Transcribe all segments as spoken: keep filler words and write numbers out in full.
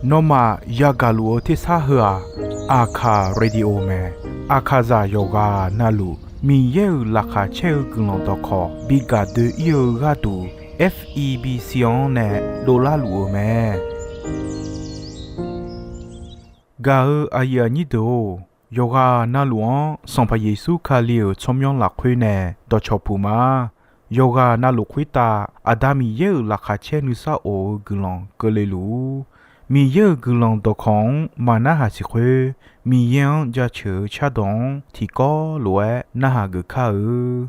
Nawmaf yagaq luf-eu tersar heu-aq, Aqkaq Radio mae. Aqkaqzaq yawqghaq navluf Miqyaer-euq laqkhaq caer-eu guiqlanq dawqkawq bi gaq doe-ir-eu gharduq, F E B C-anr nae dovlar luf-eu mae. Gaq-eu aqyuif aqnyir deuq-or, yawqghaq navluf-anr Sanqpaq Yeqsur Kali-euq tsawrmyanr lafkhoer nae dawqcawq puq ma. Yawqghaq navluf khoertav Aqda Miqyaer-euq laqkhaq caer nuisar of-eu guiqlanq keuvle luf-ur. Miqyaer-euq guiqlanq dawqkawq-anr maqnarhaq siq khoer, Miqyaer-anr jaceuq-eu cardawq-anr tiqkawv lof-aer narhaq geuf kar-eu.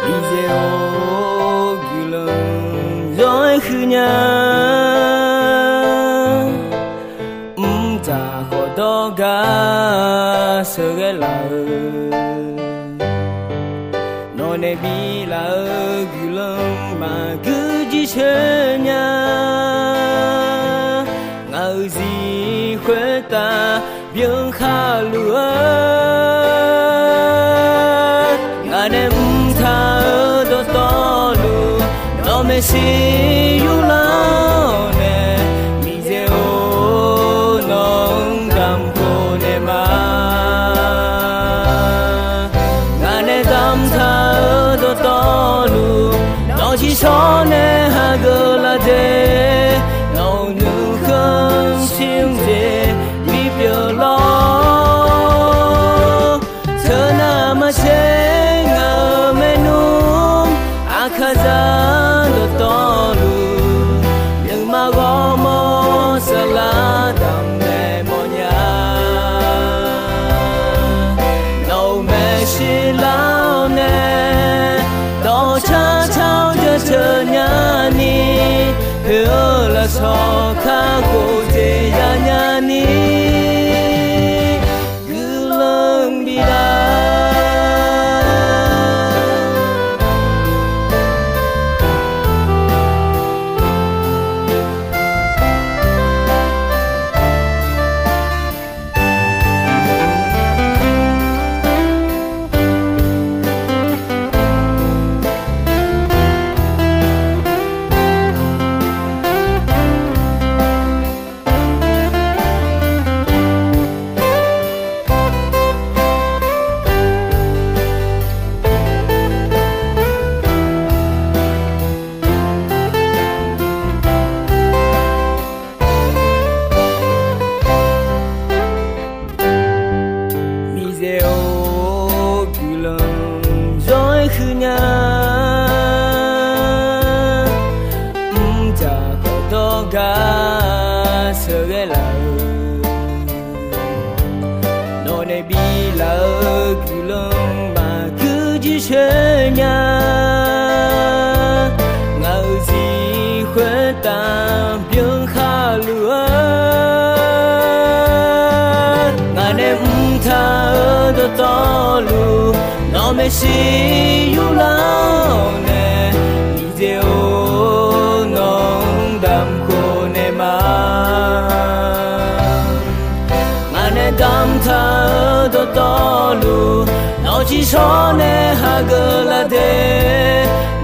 Miqyaer-or, guiqlanq zawr-aer huiqnya. Mqdzaq khawf dawr gar sheuqghae laf-eu, nawq nae biflaf-eu guiqlanq maqgui jircoer nya. Ngaq-euq zir khoertav byankhaq luf-eu, ngaq nae mqtaq-eu dawqtawvluf, nawq maeqshi yurlar-awr nae, Miqyaer-or, nawq-anr damq khof naeq ma. Ngaq nae damqtaq-eu dawqtawvluf, nawq ciqshawr nae hageuf laf de, nawq-euq nuikhanr shir-eu jeq bipyeuf lawr. Teunav maqtser ngaq-euq maernmr, Aqkaqzaq dawqtawvluf, nuima ghawrmawr saflar damq naeq mawfnya. Nawq-euq maeqshi lar-awr nae, dawqcar car-awr jaceuq nyani, poeq-eu lafsawq kakhof jeq yanya ni, guiqlanq bif lar. Miqyaer-or, guiqlanq zawr-aer huiqnya. Mqdzaq khawf dawr gar sheuqghae laf-eu, nawq nae biflaf-eu guiqlanq maqgui jircoer nya. Ngaq-euq zir khoertav byankhaq luf-eu, ngaq nae mqtaq-eu dawqtawvluf, nawq maeqshi yurlar-awr nae, Miqyaer-or, nawq-anr damq khof naeq ma. Ngaq nae damqtaq-eu dawqtawvluf, nawq ciqshawr nae hageuf laf de,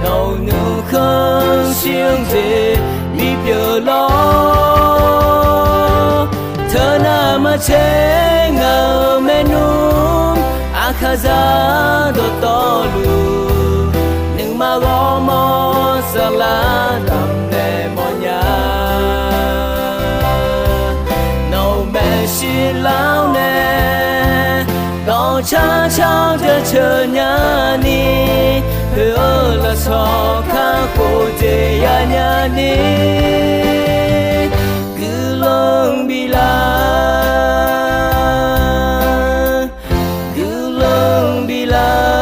nawq-euq nuikhanr shir-eu jeq bipyeuf lawr. Teunav maqtser ngaq-euq maernmr, Aqkaqzaq dawqtawvluf, nuima ghawrmawr saflar damq naeq mawfnya. Nawq-euq maeqshi lar-awr nae, dawqcar car-awr jaceuq nyani, poeq-eu lafsawq kakhof jeq yanya ni, guiqlanq bif lar, guiqlanq bif lar.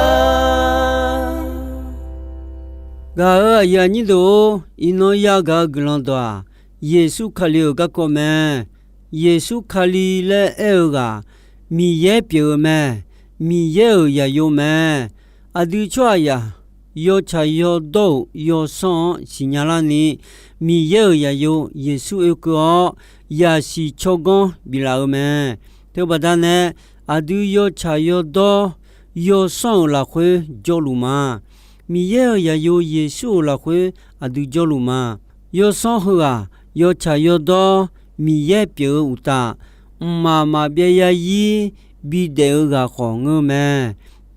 Gaq-euq aqyuif aqnyir deuq-or, iqnan yagaq-eu guiqlanq dawq-aq, Yeqsur Kali-euq garkawv mae. Yeqsur Kali laer aer-eu ghaq, Miqyaer pyeuf-eu mae. Miqyaer-euq zaqyo mae. Aqdui tsawrhaqzaq yawtsaq yawdawr-euq yawsanr-anr siqnya larni, Miqyaer-euq zaqyo Yeqsur oekeuv-awr, zaqsiq tsawrganr biflaf-eu mae. Teubaqda nae, aqdui yawtsaq yawdawr yawsanr-euq lafkhoer jawrluf ma. Miqyaer-euq zaqyo Yeqsur-euq lafkhoer aqdui jawrluf ma. Yawsanr heughaq yawtsaq yawdawr Miqyaer pyeuf-eu uqtaf, mqmaq maqbyav yarzir bidaef-eu ghaq khawf ngeur mae.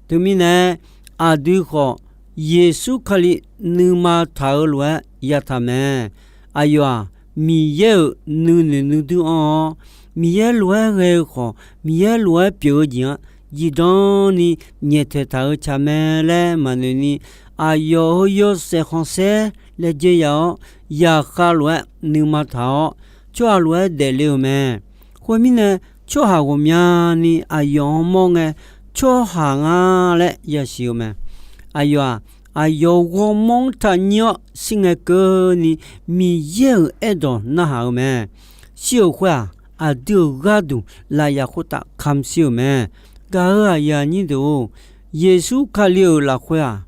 Teumirnae, aqdui khawf Yeqsur Kali nuima taq-eu lof-aer yataq mae. Aqyawf-aq, Miqyaer-euq nuinoeq nuidur anr-awr, Miqyaer lof-aer ghae-eu khawf, Miqyaer lof-aer pyeuf-eu jeq-anr zifdan ni nyaeftaeq taq-eu tsaq mae laer maqnoeq ni, aqyawf heu yawshaef khanqsaer laejae yaf-awr, zaqkhav lof-aer nuima taq-awr, tsawrhaq lof-aer daefle-euq mae. Khoermirnae, tsawrhaq ghawqmyani aqyawf-anr mawr ngae, tsawrhaq nga laer yasiq-eu mae. Aqyawf-aq, aqyawf ghawrmawr-anr taqnyir-awr shir ngae keuvni, Miqyaer-euq aerdawq narhaq-eu mae. Shir-euq khoer-aq, aqdui-euq gharduq lafyaf khoertav kamq shir-euq mae. Gaq-euq aqyuif aqnyir deuq-or, Yeqsur Kali-euq lafkhoer-aq,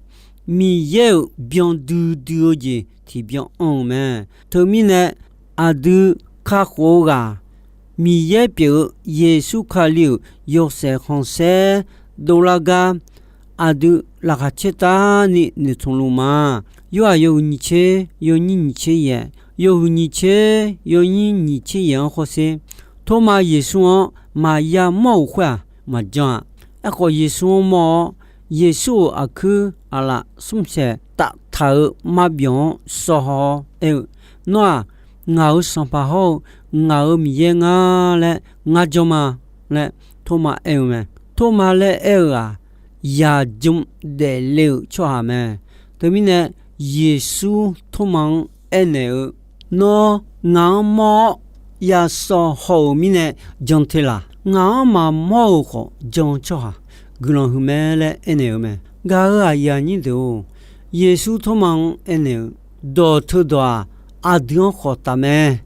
Miqyaer-euq byan duidui-eu jeq tiqbyan anr-eu mae. Teumirnae, aqdui kakhof-eu ghaq, Miqyaer pyeuf-eu Yeqsur Kali-euq yawshaef khanqsaer dovlar gar, aqdui laqkhaq caertavni noeqtmq luf ma. Yorhaq yawhuiq nyiq tser yawnyir nyiq tser yaeq, yawhuiq nyiq tser yawnyir nyiq tser yaeq-anr hawsher. Tormav Yeqsur-anr maqya mawr-euq khoer-aq, maqjan-a. Aerkhawf, Yeqsur-anr mawr-awr, Yeqsur-euq aqkuir aqlaf smr saeq taf taq-euq marbyawq-anr shawhaw-awr aer-eu, Nawr-aq, ngaq-euq Sanqpaq hawr-eu ngaq-euq Miqyaer ngar laer ngar jan ma laer Tormav aer-eu mae. Tormav laer aer-eu-aq, yaqjm daefle-euq tsawrhaq mae. Teumirnae, Yeqsur Tormav-anr aernaeq-eu, Nawr ngaq-anr mawr-awr yashawq haw-euq mirnae jan te laq. Ngaq-anr maqmawr-euq khawf jan-eu tsawrhaq guiqlanq huiq mae laer aernaeq-eu mae. Gaq-euq aqyuif aqnyir deuq-or, Yeqsur Tormav-anr aernaeq-eu, Dawq teudawq-aq, aqdui-anr khawf taf mae.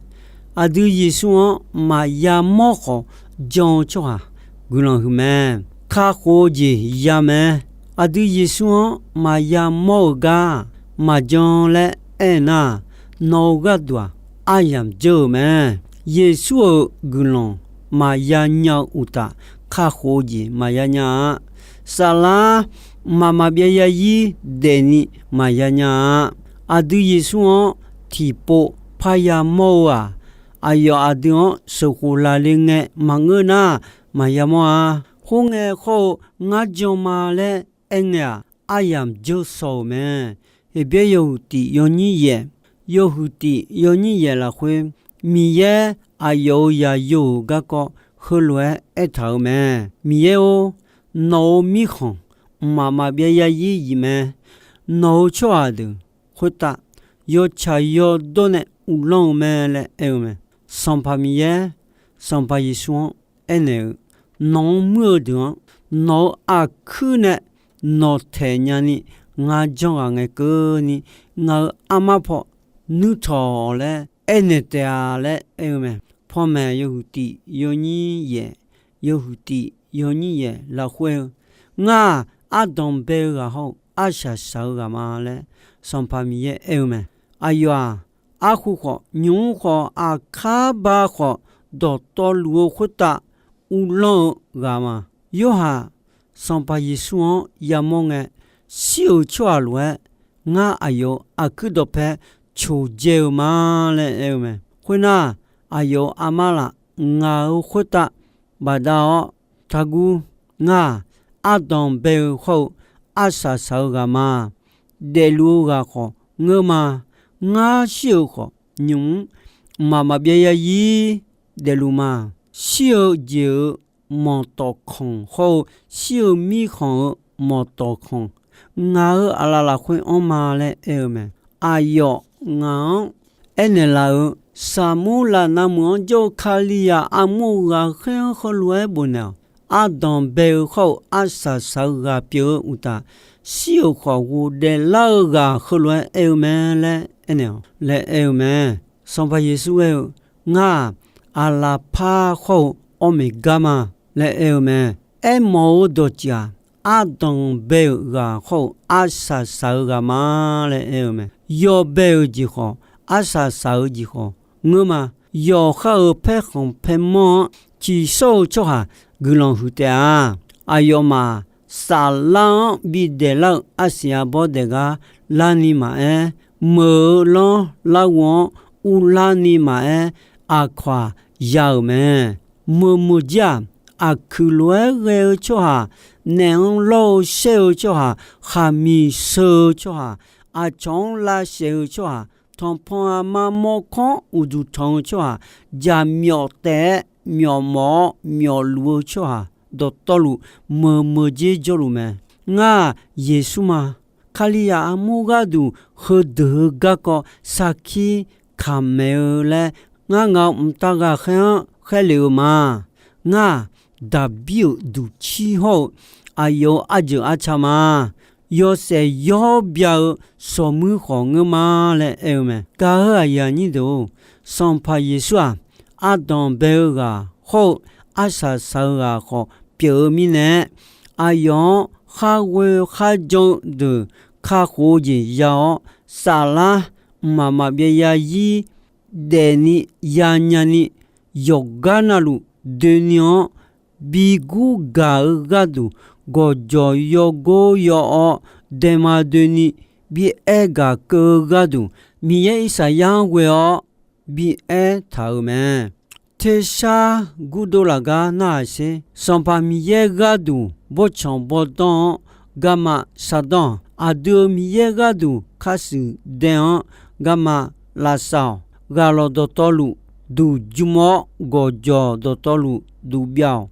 Aqdui Yeqsur-anr maqya mawr khawf jan-eu tsawrhaq guiqlanq huiq mae. Kakhof-eu jeq ya mae. Aqdui Yeqsur-anr maqya mawr-eu gar maqjan laer aer nar, nawq-euq gharduq-aq, aryamq dzeur-euq mae. Yeqsur-euq guiqlanq maqya nya-eu uqtaf, kakhof-eu jeq maqya nya-a. Saflar mqmaq maqbyav yarzir daefni maqya nya-a. Aqdui Yeqsur-anr tiqpov parya mawr-eu-aq, aqyawf aqdui-anr sheuqkhof laf le ngae maqngeur nar, maqya mawr-a. Khoerngae khawr-eu ngar jan ma laer aer ngae-aq, aryamq dzeur shaw-euq mae. Heqbyaer yawhuiq tiq yawnyir yaeq, yawhuiq tiq yawnyir yaeq lafkhoer, Miqyaer aqyawf-euq zaqyo-euq garkawv heulof-aer aertaq-euq mae. Miqyaer-or, nawq-euq mirkhanq mqmaq maqbyav yarzir zif mae. Nawq-euq tsawrhaq deuq khoertav yawtsaq yawdawr nae uvlanr-eu mae laer aer-eu mae. Sanqpaq Miqyaer, Sanqpaq Yeqsur-anr aernaeq-eu, Nawq-anr muir-eu deuq-anr nawq-euq aqkuir nae nawqtaeq nyani ngar janrghaq ngae keuvni, ngaq-euq armar paw nuir tawq laer aernaeq taef-a laer aer-eu mae. Panmaeq yawhuiq tiq yawnyir yaeq, yawhuiq tiq yawnyir yaeq lafkhoer-eu, Ngar-aq, ardanq bae-eu ghaq hawr-eu arsaq saq-eu ghaq ma laer Sanqpaq Miqyaer aer-eu mae. Aqyawf-aq, arkhu khawf, nymq-mr khawf, aqkar ba khawf, dawqtawvluf-eu khoertav uvlanr-eu ghaq ma. Yorhaq Sanqpaq Yeqsur-anr yamawr ngae, shir-euq tsawrhaq lof-aer ngar aqyawf-euq aqkuir dawqpae coqdzae-eu ma laer aer-eu mae. Khoernar, aqyawf-euq armar laf ngaq-euq khoertav bafdav-awr, Taqguv. Ngar-aq, ardanq bae-eu hawr-eu arsaq saq-eu ghaq ma. Daefluf-eu ghaq khawf ngeur ma. Ngar shir-euq khawf, nymq-mr mqmaq maqbyav yarzir daefluf ma. Shir-eu jeq-euq manqtawf khanq hawr-eu shir-eu mirkhanq-euq manqtawf khanq, ngaq-euq aqlaf lafkhoer anr ma laer aer-eu mae. Aqyawf ngaq-anr aernaeq laf-euq, Saqmurlaqnavmeuq-anr jawr-eu Kalizaq armur-eu ghaqkhaer-anr heulof-aer bofnaeq-awq. Ardanq bae-eu hawr-eu arsaq saq-eu ghaq pyeuf-eu uqtaf, shir-euq khawf ghofdaef lar-eu ghaq heulof-aer aer-eu mae laer aernaeq-awq laer aer-eu mae. Sanqpaq Yeqsur aer-eu, Ngar-aq, aqlaqpar hawr-eu awr maeq gar ma laer aer-eu mae. Aermawf-eu dawqtsuif-aq, ardanq bae-euq ghaq hawr-eu arsaq saq-eu ghaq ma laer aer-eu mae. Yawbae-eu jeq khawf, arsaq saq-eu jeq khawf ngeur ma. Yawqha-euq paerkhanq paermanr-anr ciqshawr-eu tsawrhaq guiqlanq huiq taef-a. Aqyawfmaf saflar-anr bidaef lar-eu arsiq arbawr daef gar larni maqaer, meuq-eu lanr larghov-anr uvlarni maqaer, aqkawq-aq ya-euq mae. Meuq meuq jir-aq, aqkuiq lof-aer ghae-eu tsawrhaq, naef-anr lawr-eu shaer-eu tsawrhaq, khaqmiq sheu-eu tsawrhaq, aqcawq-anr lavshaef-eu tsawrhaq, tanqpanq aqma mawrkawr-anr uqduq tanq-eu tsawrhaq, jaqmyawf taef-aer myawf mawf-awr myawf luf-eu tsawrhaq dawqtawvluf, meuq meuq jir jawrluf mae. Ngar-aq Yeqsur ma. Kalizaq armur gharduq heudeuq-eu garkawv sarkir kamq maeq-eu laer, ngar ngaq-euq mqtav ghaqkhaer-anr khaerlef-eu ma. Ngar-aq Daqbir-euq duqcir hawr-eu aqyawf-euq arjeuq arca ma. Yawshaef yawr bya-eu sawqmuir khawf ngeur ma laer aer-eu mae. Gaq-euq aqyuif aqnyir deuq-or, Sanqpaq Yeqsur-aq, ardanq bae-eu ghaq hawr-eu arsaq saq-eu ghaq khawf pyeuf-eu mirnae, aqyawf-anr khar ghoe khar jan-eu deuq kakhof-eu jeq ya-awr, saflar mqmaq maqbyav zarzir daefni yanya ni, yawqgar navluf doeni-anr bi gurgaq-eu gharduq, gawqjawq yawgor yaw-awr daema doeni bi aer gaq keuv-eu gharduq, Miqyaer Irsaqyar-anr ghoe-awr bi aertaq-euq mae. Tersar gurdov laf gar narhaq sher. Sanqpaq Miqyaer gharduq bawrtsanq bawrdanr-anr garma shardanr-awq. Aqdui-euq Miqyaer gharduq kasuif dae-anr garma lavsav-awq. Ghaqlawq dawqtawvluf duq jmr-awr, gawqjawq dawqtawvluf duq byav-awq.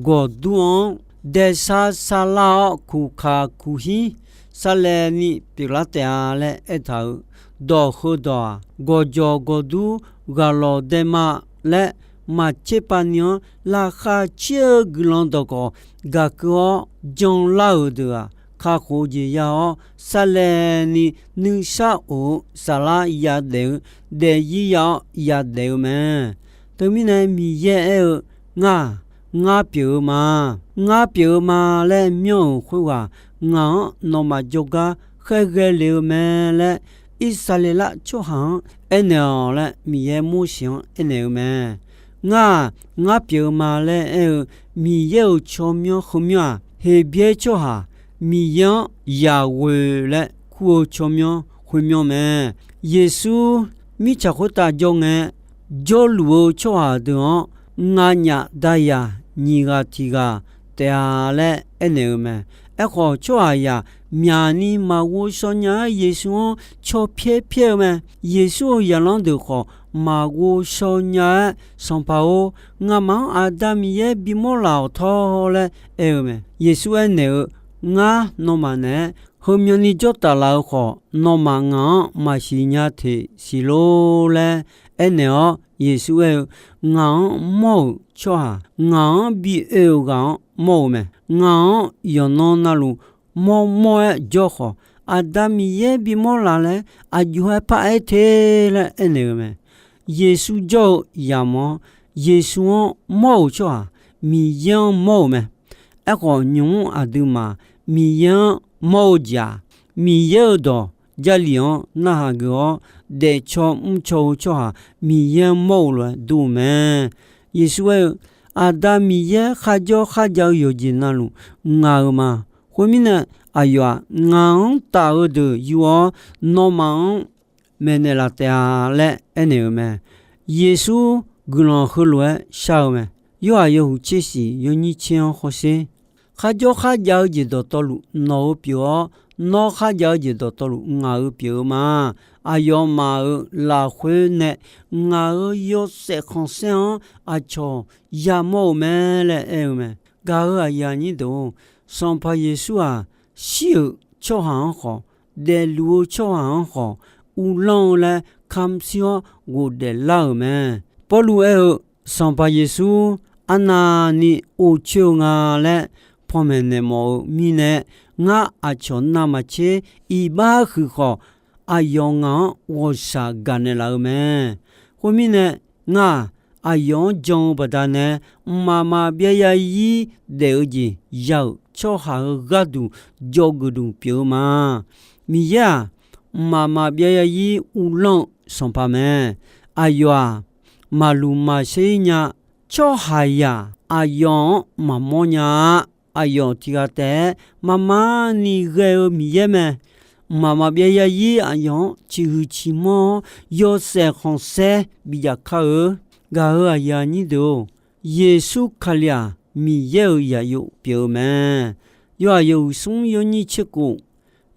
Gawqdur-anr daesar sarlar-awr, kuqkaq kuqhir sarlaevni pyeuflar taef-a laer aertaq-euq dawq heudawq-aq, gawqjawq gawqdur ghaqlawq daema laer maqtser pavni-anr laqkhaq caer-eu guiqlanq dawqkawq gaq keuv-awr janlar-euq deuq-aq, kakhof-eu jeq ya-awr sarlaevni nuisar of-eu saflar yadaef-eu daefzir ya-awr yadaef-eu mae. Teumirnae Miqyaer aer-eu, Ngar-aq, ngar pyeuf-eu ma. Ngar pyeuf-eu ma laer myanr-euq khoerghaq, ngaq-anr nawmaf jawrgar khaerghae lef-eu mae laer, Irsaqleqlav tsawrhaq-anr aernaeq-awq laer Miqyaer Morseq-anr aernaeq-eu mae. Ngar-aq, ngar pyeuf-eu ma laer aer-eu Miqyaer-euq tsawrmyanr heumyanr-aq, Heqbyaer tsawrhaq Miqyaer-anr yaq ghoe laer kur-eu tsawrmyanr khoermyanr mae. Yeqsur mirtsaq khoertav jawr ngae, jawrluf-eu tsawrhaq deuq-anr nganyaf dayaq nyiq ghaq tiq ghaq taef-a laer aernaeq-eu mae. Aerkhawf, tsawrhaqzaq myaqni maqghov shaw nya-aer Yeqsur-anr caw pyaer pyaer-eu mae. Yeqsur-euq zaqlanr deuq khawf maqghov shaw nya-aer, Sanqpaq-or, ngamaf-anr Aqda Miqyaer bimawr laf-awq tawr laer aer-eu mae. Yeqsur aernaeq-eu, Ngar nawmaf naeq-aer heumyanni jawr taf laf-eu khawf, nawmaf ngaq-anr maqsiq nya teq siq lor laer aernaeq-awr, Yeqsur aer-eu, Ngaq-anr mawr-euq tsawrhaq, ngaq-anr bi oe-euq ghaq-anr mawr-eu mae. Ngaq-anr yawqnan navluf mawrmawr-aer jawr khawf, Aqda Miqyaer bimawr laf laer aqjox-aer paraer te laer aernaeq-eu mae. Yeqsur jawr-eu yamq-anr, Yeqsur-anr mawr-euq tsawrhaq Miqyaer-anr mawr-euq mae. Aerkhawf, nymq-mr aqduimaf Miqyaer-anr mawr-eu jeq-aq, Miqyaer-euq dawq Jarlif-anr narhaq geuf-awr daefcaw mrcaw-eu tsawrhaq Miqyaer-anr mawr-euq lof-aer dur-eu mae. Yeqsur aer-eu, Aqda Miqyaer kharjawr kharjav-eu yawqjeq navluf ngaq-euq ma. Khoermirnae, aqyawf-aq, ngaq-anr taf-eu deuq yur-awr, nawmaf-anr maeqnaeq laf taef-a laer aernaeq-eu mae. Yeqsur guiqlanq heulof-aer shar-eu mae. Yorhaq yawhuiq tser shiq yawnyir tser-anr hawsher. Kharjawr kharjav-eu jeq dawqtawvluf nawq-eu pyeuf-awr, nawr kharjav-eu jeq dawqtawvluf ngaq-eu pyeuf-eu ma. Aqyawfmaf-euq lafkhoer nae ngaq-euq yawshaef khanqsaer-anr aqcawq yamawr-eu mae laer aer-eu mae. Gaq-euq aqyuif aqnyir deuq-or, Sanqpaq Yeqsur-aq, shir-euq tsawrhaq-anr khawf, daefluf-eu tsawrhaq-anr khawf, uvlanr-eu laer kamq shir-awr ghofdaef lar-euq mae. Pawrluv aer-eu, Sanqpaq Yeqsur arnavni ovcoer-eu nga laer panmaeq naeq mawf-eu mirnae, ngar aqcawq navmaqtser iqbax huiq khawf, aqyawf ngaq-anr ghawqshaq gaqnaeq laf-eu mae. Khoermirnae, ngar-aq, aqyawf-anr jan-eu baqdanae, mqmaq maqbyav zarzir daef-eu jeq ya-euq tsawrhaq-euq gharduq dzawgeuf duq pyeuf-eu ma. Miqyaer-aq, mqmaq maqbyav zarzir uvlanr-eu Sanqpaq mae. Aqyawf-aq, maqluq maqsher nya. Tsawrhaqzaq aqyawf-anr maqmawr nya-a. Aqyawf tiq ghaq taef-aer marmar ni ghae-eu Miqyaer mae. Mqmaq maqbyav zarzir aqyawf-anr ciqhuiq ciqmanr-awr, yawshaef khanqsaer bidzaq kar-eu. Gaq-euq aqyuif aqnyir deuq-or, Yeqsur Kali-aq, Miqyaer-euq zaqyo pyeuf-eu mae. Yawhaiq yawhuiq smr yawnyir tserkhof,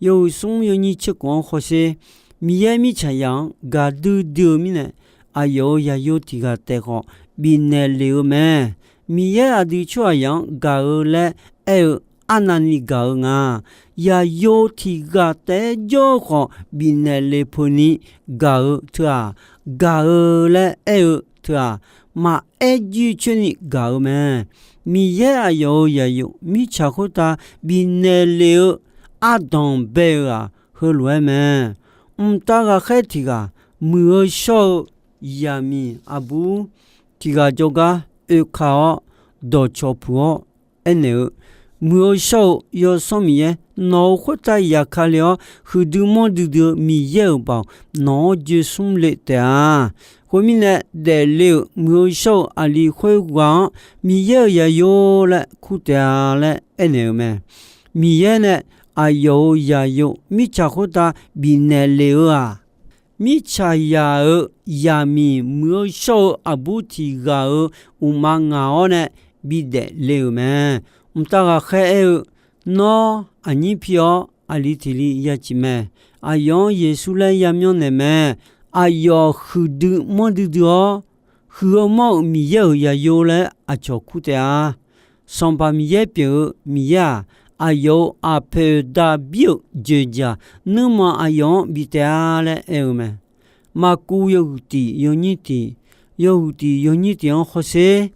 yawhuiq smr yawnyir tserkhof-anr hawsher. Miqyaer mirtsaqzaq-anr gaqdui dui-eu mirnae, aqyawf-euq zaqyo tiq ghaq taef khawf bifnaeq lef-eu mae. Miqyaer aqdui tsawrhaqzaq-anr gaq-eu laer aer-eu arnavni gaq-eu nga. Zaqyo tiq ghaq taef-aer jawr-eu khawf bifnaeq lef peuq ni gaq-eu teu-aq, gaq-eu laer aer-eu teu-aq, maqaer jircoer ni gaq-eu mae. Miqyaer aqyawf-euq zaqyo mirtsaq khoertav bifnaeq lef-eu ardanq bae-eu-aq, heulof-aer mae. Mqtav ghaqkhaer tiq ghaq muiq-eu shawr-eu zaqmiq aqbur tiq ghaq jawrgar oekaq-awr, dawqcawq puq-awr aernaeq-eu, Muiq-eu shawr-eu Yawsanr Miqyaer, nawq-euq khoertav zafkale-awr, huiqdui manrdui dui-eu Miqyaer-euq baoq nawq-anr joesmr le taef-a. Khoermirnae, daefle-euq muiq-eu shawr-eu aqli khoerghaq-anr Miqyaer-euq zaqyo laer kur taef-a laer aernaeq-eu mae. Miqyaer nae aqyawf-euq zaqyo mirtsaq khoertav bifnaeq lef-eu-aq, mirtsaqzaq-euq zaqmiq muiq-eu shawr-eu aqbur tiq ghaq-euq uqma ngaq-awr nae bidaef le-euq mae. Mqtav ghaqkhaer aer-eu, Nawr aqnyir pi-awr aqli tiq li ya ciq mae. Aqyawf-anr Yeqsur laer yamyanr naeq mae. Aqyawf huiqdui manrdui dui-awr, huiq-eu manr-euq Miqyaer-euq zaqyo laer aqcawq kur taef-a. Sanqpaq Miqyaer pyeuf-eu Miqyaer-aq, aqyawf-euq aqpoeq daqbir-euq dzoeqdzaq nuirma aqyawf-anr bif taef-a laer aer-eu mae. Maqkuv yawhuiq tiq yawnyir tiq, yawhuiq tiq yawnyir tiq-anr hawsher.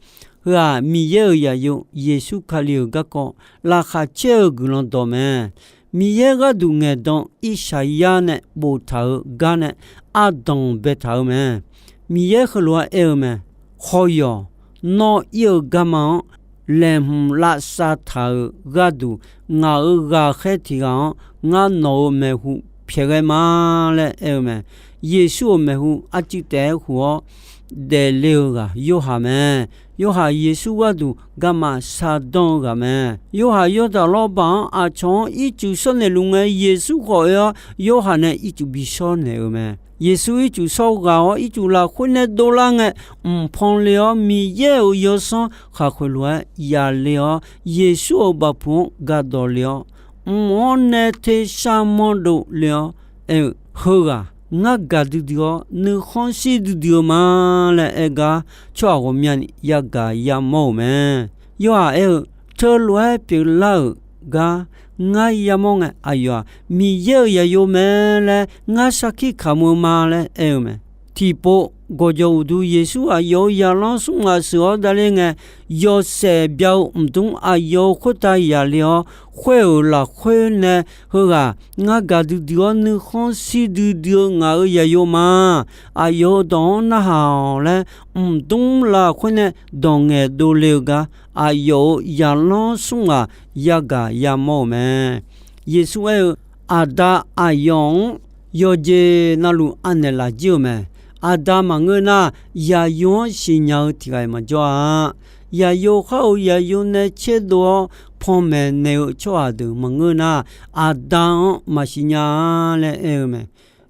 Heu-aq, Miqyaer-euq zaqyo Yeqsur Kali-euq garkawv laqkhaq caer-eu guiqlanq dawq mae. Miqyaer gharduq ngaeqdan Irsaqyar nae boftaq-euq gar nae ardanq baetaq-eu mae. Miqyaer heulof-aer aer-eu mae. Khawryawq, nawr ir-eu garma-anr laeqhmq lavsav taq-euq gharduq, ngaq-euq ghaqkhaer tiq ghaq-anr ngar nawq-euq maeqhu pyaeqghae ma laer aer-eu mae. Yeqsur-euq maeqhu arcuiv taef-aer hu-awr daefle-eu ghaq Yorhaq mae. Yorhaq Yeqsur gharduq garma shardanr-eu ghaq mae. Yorhaq Yawrdaq lawrbaq-anr aqcawq-anr ircuf shawr naeqluf ngae, Yeqsur khawf oe-awr Yorhaq nae ircuf bi shawr naeq-eu mae. Yeqsur ircuf shawr ghaq-awr, ircuf lafkhoer nae dovlar ngae, mqpan le-awr, Miqyaer-euq Yawsanr khaqkhoeq lof-aer yale-awr, Yeqsur-euq bafpuq-anr gardawq le-awr, mq-anr nae tersar manrdov le-awr aer-eu, Heughaq ngar gaqdui dui-awr, nuikhanr shir duidui-eu ma laer aer gar, tsawrhaq ghawqmyani yagaq yamawr-euq mae. Yorhaq aer-eu, Teulof-aer pyeuflar-euq gar ngar yamawr ngae, aqyawf-aq, Miqyaer-euq zaqyo mae laer ngar sarkir kamq-eu ma laer aer-eu mae. Tiqpov, gawqjawq uqdu Yeqsur aqyawf-euq zaqlanr smr ghaq sheuq-awr davler ngae, yawshaef bya-eu mqdmr aqyawf-euq khoertav yale-awr, khoer-euq lafkhoer nae heughaq ngar gaqdui dui-awr nuikhanr shir duidui-eu ngaq-euq zaqyo ma. Aqyawf-euq dawq-anr narhaq-awq laer, mqdmr lafkhoer nae dawq ngaeqdov le-eu gar, aqyawf-euq zaqlanr smr ghaq yagaq yamawr-euq mae. Yeqsur aer-eu, Aqda aqyawf-anr yawqjeq navluf anaeq laf jir-euq mae. Aqda maqngeur nar, zaqyo-anr siqnya-eu tiq ghaq-iq maqjawr-a. Zaqyo khar-euq zaqyo nae tserdov-awr panmaeq naeq-eu tsawrhaq deuq maqngeur nar, Aqda-anr maqsiq nya-a laer aer-eu mae.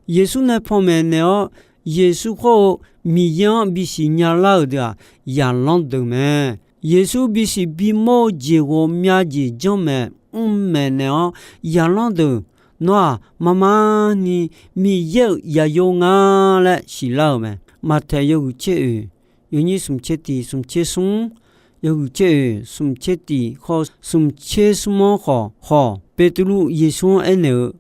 Yeqsur nae panmaeq naeq-awr, Yeqsur khawr-eu Miqyaer-anr bisiq nyalar-euq deuq-aq, zaqlanr deuq mae. Yeqsur bisiq bimawr-eu jeq ghawqmya jeq janrmaeq mrmaeq naeq-awr, zaqlanr deuq, Nawr-aq, marmar ni Miqyaer-euq zaqyo nga laer siqlar-euq mae. Maqtaeq yawhuiq tser oeq, yawnyir smq tser tiq smq tser smr, yawhuiq tser oeq smq tser tiq khawf smq tser smr-anr khawf haw, Beqtuvluv Yeqsur-anr aernaeq-eu,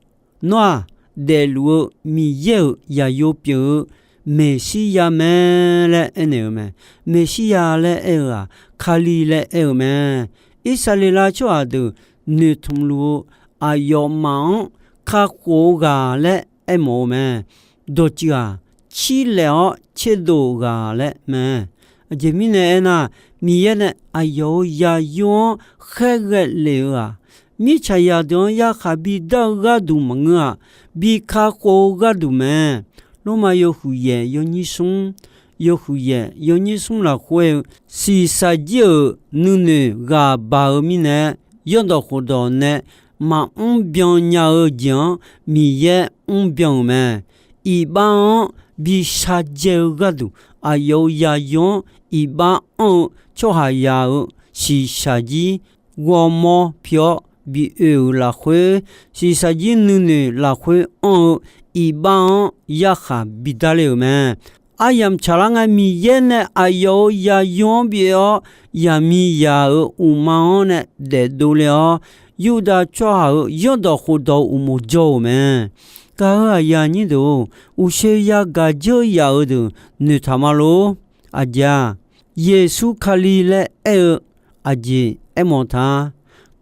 Nawr-aq, daefluf-eu Miqyaer-euq zaqyo pyeuf-eu Meqsirya mae laer aernaeq-eu mae. Meqsirya laer aer-eu-aq, Kali laer aer-eu mae. Irsaqleqlav tsawrhaq deuq noeqtmq luf-eu aqyawfmaf-anr kakhof-eu ghaq laer aermawf-eu mae. Dawqtsuif-aq, cirlaef-awr tserdov-euq ghaq laer mae. Aqjeq mirnae aernar, Miqyaer nae aqyawf-euq zaqyo-anr khaerghae lef-eu-aq, mirtsaqzaq deuq-anr yarkhaq bidar-eu gharduq maqngeur-aq, bi kakhof-eu gharduq mae. Lormav yawhuiq yaef yawnyir smr, yawhuiq yaef yawnyir smr lafkhoer-eu, shiqshaq jir-euq nuinoeq ghaq baq-eu mirnae, yawrdawq khofdawq nae maqmr byan nya-eu jeq-anr Miqyaer mrbyan-euq mae. Iqbax-anr bi shardzae-eu gharduq, aqyawf-euq zaqyo-anr iqbax anr-eu tsawrhaqzaq-euq shiqshaq jir ghawrmawr pi-awr bi oe-euq lafkhoer, shiqshaq jir nuinoeq lafkhoer anr-eu iqbax-anr yarkhaq bidar le-euq mae. Aryamq tsaqlar ngae, Miqyaer nae aqyawf-euq zaqyo-anr bif-awr, zaqmiqzaq-euq uqma-anr nae daefdov le-awr, Yurdav tsawrhaq-euq yawrdawq khofdawq uqmov jawr-euq mae. Gaq-euq aqyuif aqnyir deuq-or, uqshoe yagaq dzeur yaf-eu deuq noeqtaq ma lor. Aqjeq-aq, Yeqsur Kali laer aer-eu aqjeq aermawf ta.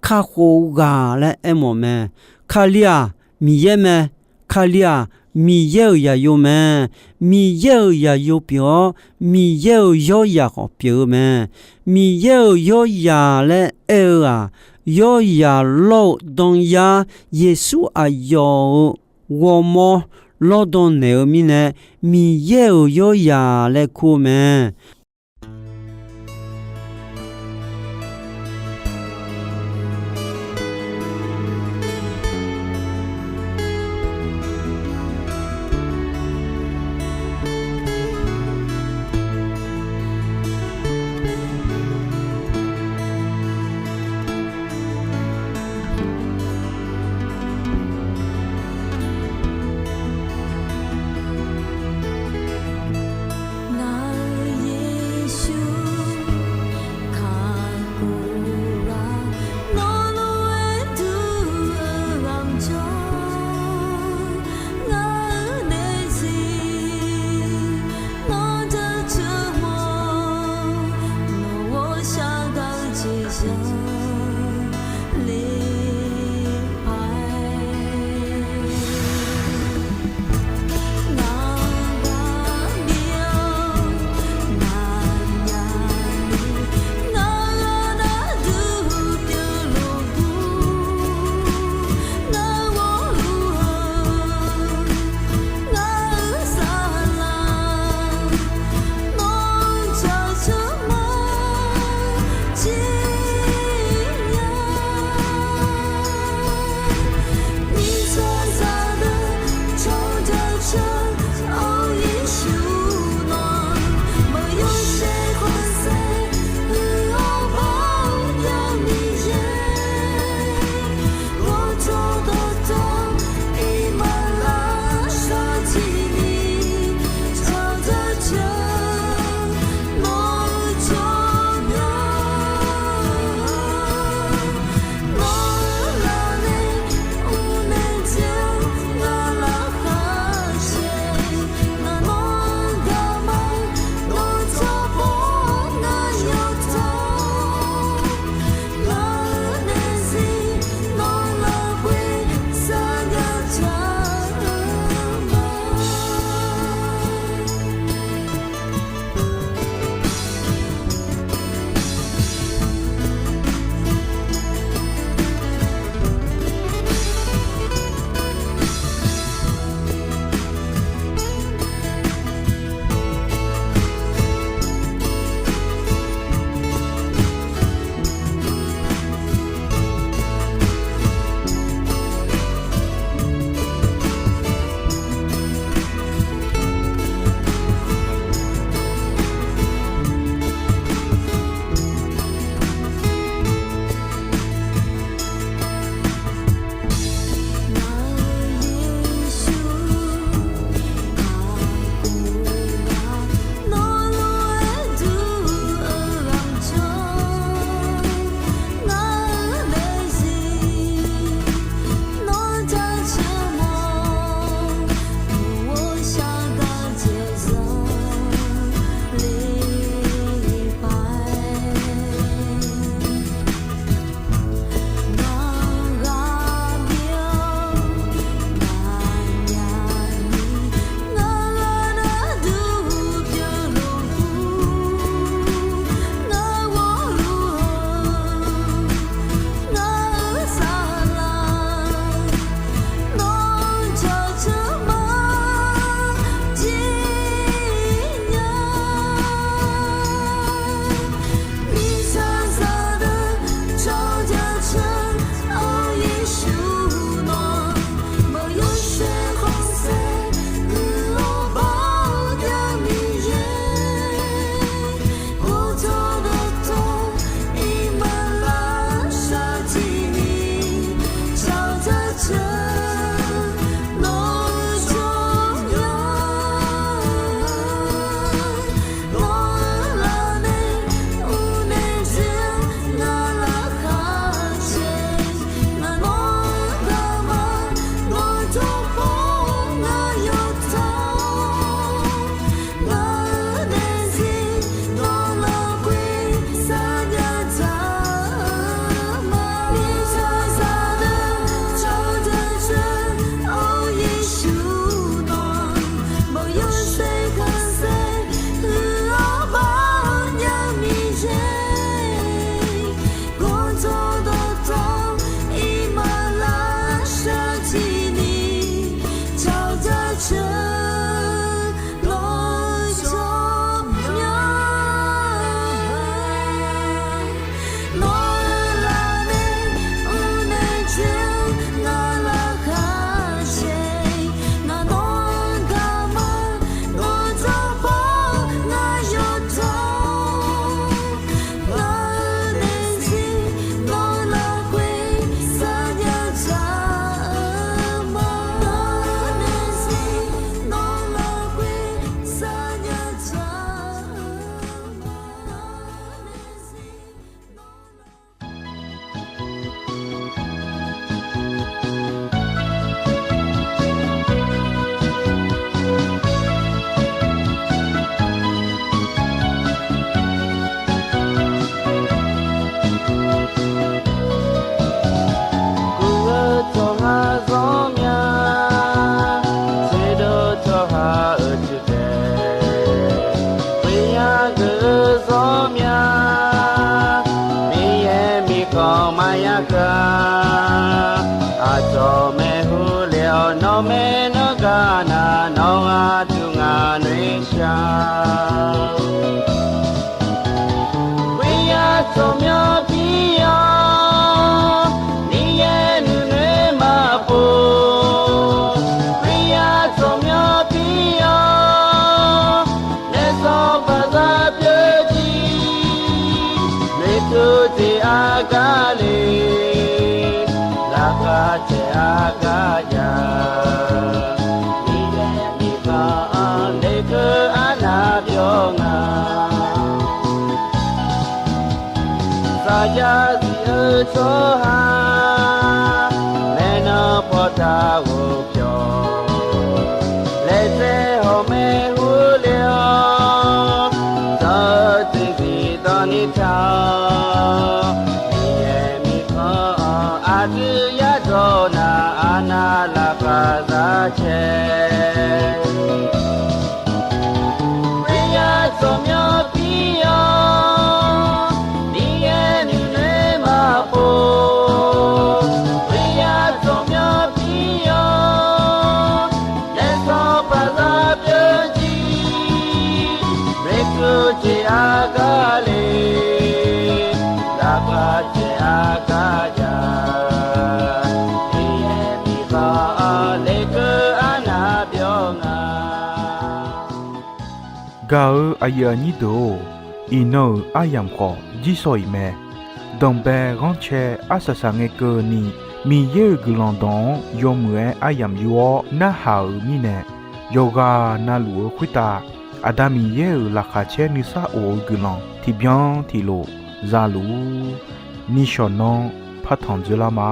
Kakhof ghaq laer aermawf mae. Kali-aq, Miqyaer mae. Kali-aq, Miqyaer-euq zaqyo mae. Miqyaer-euq zaqyo pyeuf-awr, Miqyaer-euq yawryaq khawf pyeuf-eu mae. Miqyaer-euq yawryaq laer aer-eu-aq, yawryaq lawr-eu danyar Yeqsur aqyawf-euq ghawrmawr lawrdan naeq-eu mirnae, Miqyaer-euq yawryaq laer kur-eu mae. Gaqle, laqkhaq caev-a gar ya. Miqyaer miqkhanq-anr lekeuv arnav byawr nga. Saqjav zif-eu tsawrhaq, maeqnan paw taq ghofpyawq, laejae hawq maer hurle-awr, zanq-eu tiqzif dawq ni taq-awr, Miqyaer miqkhanq-anr aqdui yadawq nar, arnav laqkhaq za cae. Khoeryar tsawrmyanr pir-awr, Miqyaer nuinoeq maqpov. Khoeryar tsawrmyanr pir-awr, naef sanqpaq zaq pyeuf jir. Lekeuv caev-a gar le, laqkhaq caev-a gar ya. Miqyaer miqkhanq-anr lekeuv arnav byawr nga. Gaq-eu aqyuif aqnyir deuq-or, iqnan-euq aryamq khawf jirsawq iq mae. Danqbae ghanrcae arsaq saqngae keuvni, Miqyaer-euq guiqlanq dawq-anr yawmuiq-aer aryamq yur-awr narhaq-euq mirnae, yawqghaq navluf-eu khoertav Aqda Miqyaer-euq laqkhaq caer nuisar of-eu guiqlanq tiqbyan tiqlof za luf-ur. Nishawq nanr partanq dzoerlar ma.